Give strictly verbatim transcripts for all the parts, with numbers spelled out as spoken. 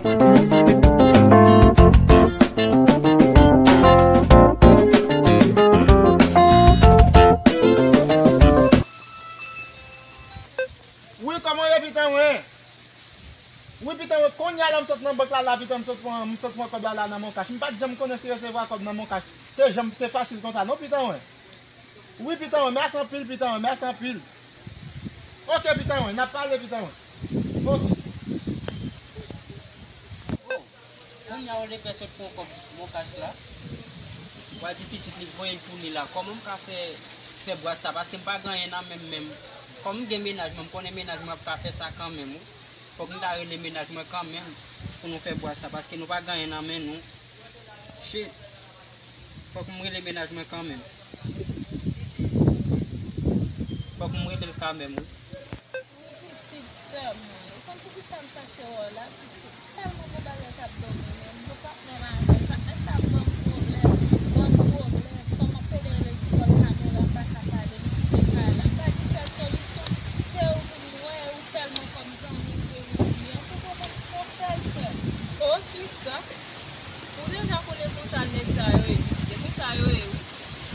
Wi, kòman w ye, pitan mwen? Wi, pitan mwen, kounye a la m sot nan bank la, la, pitan m sot pran, m sot pran kòb la, la, nan Moncash. M pa t janm konnen si resevwa kòb nan Moncash. Se janm, se fasil konsa, non, pitan mwen. Wi, pitan mwen, mèsi anpil, pitan mwen, mèsi anpil. Oke, pitan mwen, n ap pale, pitan mwen. Oke. Kounye a w lepè sot pran kòb Moncash la. W a di pitit li voye l pou li la. Kòman m ka fè, fè bwaz sa? Paske m pa gen anyen nan men m menm. Kòm m gen mennaj mwen, m konnen mennaj mwen ap ka fè sa kanmenm, wi. Fòk m ta rele mennaj mwen kanmenm pou nou fè bwaz sa. Paske nou pa gen anyen nan men nou. Shit. Fòk m rele mennaj mwen kanmenm. Fòk m rele l kanmenm, wi. Wi, pitit sè mwen. Ou konn poukisa m chache wè w la, pitit? Tèlman gon bagay k ap domine m. Gon patnè m avè, patnè sa ap ban m pwoblèm, ban m pwoblèm. Fò m ap pede rele l sou kòl, kamera pa ka pale, li kite kay la. M pa gen sèl solisyon, se ou pou m wè, ou sèlman kòm zanmi m ke m di. An tou ka, ou konn, se yon sèl sè. O, kisa? Ou deja konnen konsa nèg sa yo ye, pitit. Se konsa yo ye, wi.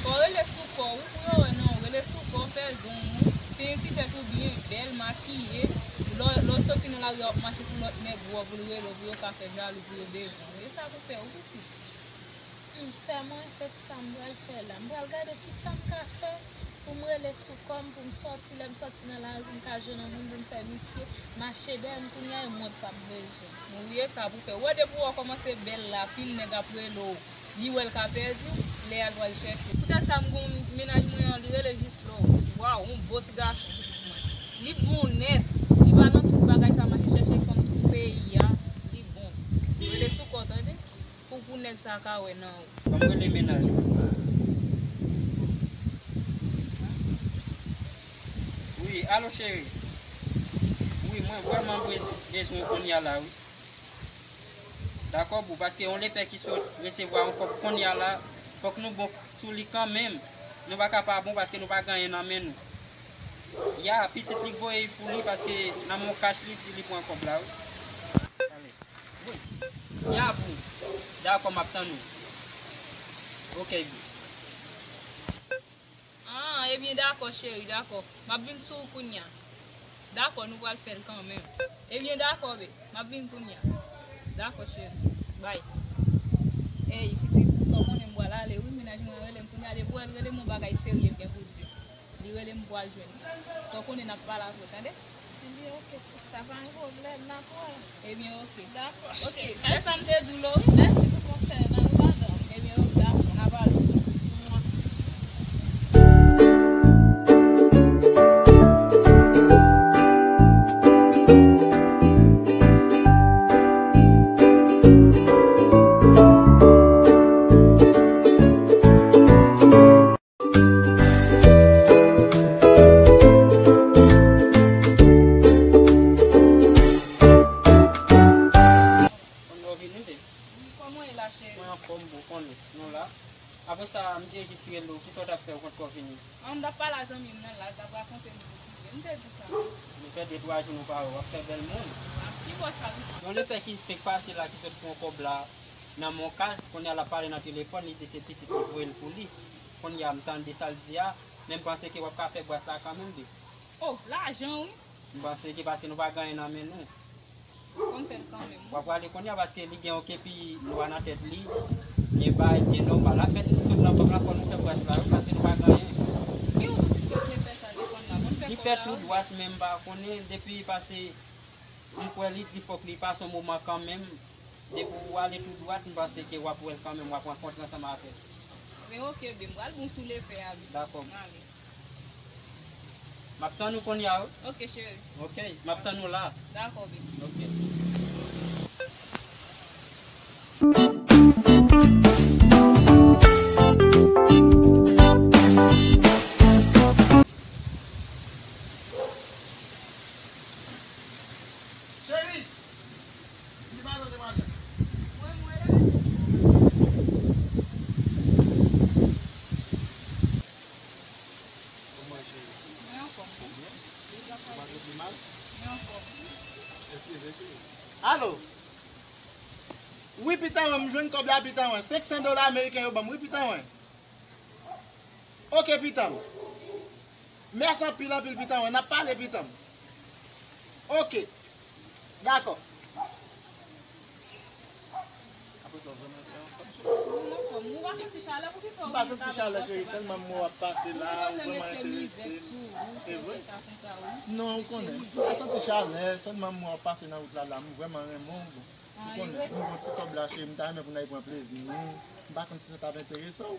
Fò w rele sou kò w, wi, pou yo wè nan w. Rele sou kò w, fè zoom ou, fini ti tèt ou byen, bèl, makiye. Lè w, lè w soti nan lari a, w ap mache pou lòt nèg wè w, pou l rele w, pou yo ka fè jalou, pou yo bezwen w. E sa pou fè, wi, pitit. Hmm, sè mwen, se sa m pral fè la. M pral gade kisa m ka fè pou m rele sou kò m, pou m sòti. Lè m sòti nan lari, m ka jwenn yon moun pou m fè misye mache dèyè m kounye a, e mòd pa m bezwen. Wi, e sa pou fè. Ou wè depi w kòmanse bèl la, pil nèg ap rele w. Li wè l ka pèdi w, lè a l pral chèche w. Poutèt sa, m gon mennaj mwen an, li rele Jislo. Waw, yon bon ti gason, pitit mwen. Li bon nèt. Li pa nan tout bagay sa, mache chèche fanm tout peyi a. Li bon. Rele sou kò, tande? Pou, pou nèg sa ka wè nan ou. Ban m rele mennaj mwen. Wi, alo cheri. Wi, mwen vrèman bez-, bezwen kounye a la, wi. Dakò, boo, paske yon lepè ki sot resevwa yon kòb kounye a la, fòk nou bon sou li kanmenm. Nou pa ka pa bon paske nou pa gen anyen nan men nou. Ya, pitit li voye pou li paske nan Moncash li di li pran kòb la, wi. Ale. Wi. Ya, boo. Dakò, m ap tann ou. Oke, boo. Ah, ebyen dakò, cheri, dakò. M ap vin sou ou kounye a. Dakò, nou pral fè l kanmenm. Ebyen dakò, babe. M ap vin kounye a. Dakò, cheri. Bay. Ey, pitit, sa w konnen m pral ale, wi, mennaj mwen an rele m kounye a, depi w wè l rele m, yon bagay serye l gen pou l di m. Li rele m pou al jwenn li. Sa w konnen n ap pale apre, tande? Ebyen, oke, sista, pa gen pwoblèm, n ap wè. Ebyen, oke. Dakò, cheri. Oke, fè sa m te di w la, wi. Mèsi pou konsèy la, wi, madanm. Ebyen, oke, dakò, n ap pale. Kòman w ye la, cheri? Mwen anfòm, boo, konnen nou la. Apre sa, m te jis rele w, kisa w t ap fè, ou konn kò vini? An, m t ap pale a zanmi m nan la, l t ap rakonte m pou kouzen. M te di sa. Nou fè de twa jou nou pa wè, w ap fè bèl moun. Ah, ki bò sa, wi? Yon lepè ki fenk pase la, ki sot pran kòb la nan Moncash, kounye a l ap pale nan telefòn, li di se pitit li voye l pou li. Kounye a, m tande sa l di a, men m panse ke w ap ka fè bwaz la kanmenm, boo. Oh, lajan, wi. M panse ke paske nou pa gen anyen nan men nou. Fò m fè l kanmenm. W ap prale kounye a paske li gen yon kepi nwa nan tèt li. Gen bagay ki nòmal. Afè nou sot nan bank la, fò nou fè bwaz la, wi, paske nou pa gen anyen. Ki wout ou sot lepè sa desann la? Fò m fè kòb la, wi. Li fè tou dwat, men m pa konnen, depi pase, m kwè li di fòk li pase yon moman kanmenm. Depi w ale tou dwat, m panse ke w ap wè l kanmenm, w ap rankontre ansanm avè l. Men oke, boo, m pral bon sou lepè a, boo. Dakò. Ale. M ap tann ou kounye a, wi. Oke, cheri. Oke, m ap tann ou la. Dakò, boo. Oke. Cheri! Li pa tande madanm. Mwen, mwen la. Kòman w ye, cheri? Mwen anfòm. Ou byen? Ou pa santi mal? Mwen anfòm. Eskize, cheri. Alo! Wi, pitanm, m jwenn kòb la, pitanm. Senk san dola ameriken yo ban m, wi, pitanm. Oke, pitanm. Mèsi anpil, anpil, pitanm. N ap pale, pitanm. Oke. Dakò. Apre sa, w vrèman fè anfòm, cheri. Ou pa santi chalè, poukisa w... M pa santi chalè, cheri, sèlman m wè w ap pase la, ou vrèman enterese m. E vre? Non, ou konnen, m pa santi chalè, sèlman m wè w ap pase nan wout la, la, m vrèman renmen w, bon. Ou konnen, m gon ti kòb la, cheri, m ta renmen pou n al pran plezi nou. M pa konn si sa t ap enterese w.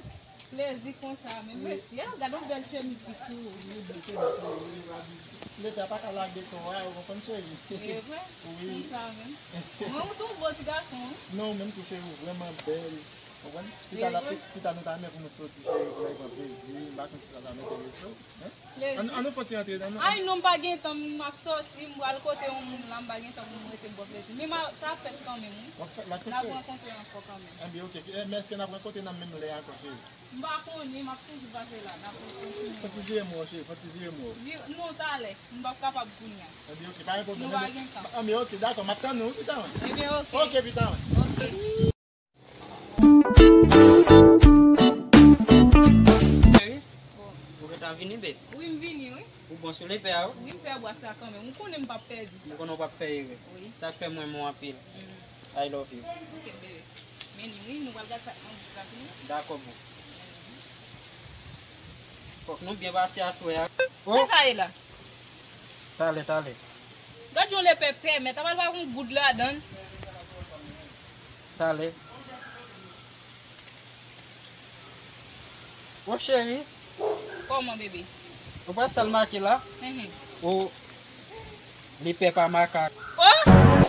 Plezi konsa menm, mèsi. A, gade yon bèl chemiz ki sou ou. Wi, bèl chemiz, wi, wi. Leta pa ka lage kò a, ou konprann, cheri? E vre? Wi. Konsa menm. Mwen, ou se yon bon ti gason, wi. Non, ou menm tou, cheri, ou vrèman bèl. Ou konprann? Pita la, pita nou ta renmen pou nou soti, cheri, pou n al pran plezi. M pa konn si sa ta enterese w. An, an nou fè ti rantre, an nou. Ay non, m pa gen tan, m ap soti, m pral kote yon moun la, m pa gen tan pou m rete m pran plezi. Men m a, sa ap fèt kanmenm, wi. W ap fè, l ap fèt, cheri. N ap rankontre ankò kanmenm. Enben, oke. E, men èske n ap rankontre nan menm lè a ankò, cheri? M pa konnen, m ap toujou pase la, n ap rankontre. Fò ti vire m wè w, cheri, fò ti vire m wè w. Non, talè, m p ap kapab kounye a. Enben, oke, pa gen pwoblèm. Nou pa gen tan. Enben, oke, dakò, m ap tann ou, wi, pita mwen. Enben, oke. Oke, pita mwen. Oke. Cheri, ou gentan vini, babe? Wi, m vini, wi. Ou bon sou lepè a, wi? Wi, m fè bwase a kanmenm. Ou konnen m p ap pèdi sa. M konnen w p ap fè erè. Wi. Sa k fè m renmen w anpil. Mm. I love you. Ok, bebe. Men li, wi, nou pral gade sa k nan bous la tou. Dakò, boo. Fòk nou byen pase aswè a. Oh! Sa sa ye la? Talè, talè. Gad yon lepè pèmèt, apa l pa gon goud ladan l? Talè. O cheri. Kòman, bebe? Ou pa sa l make la? Mhm. O, lepè pa makak. Oh!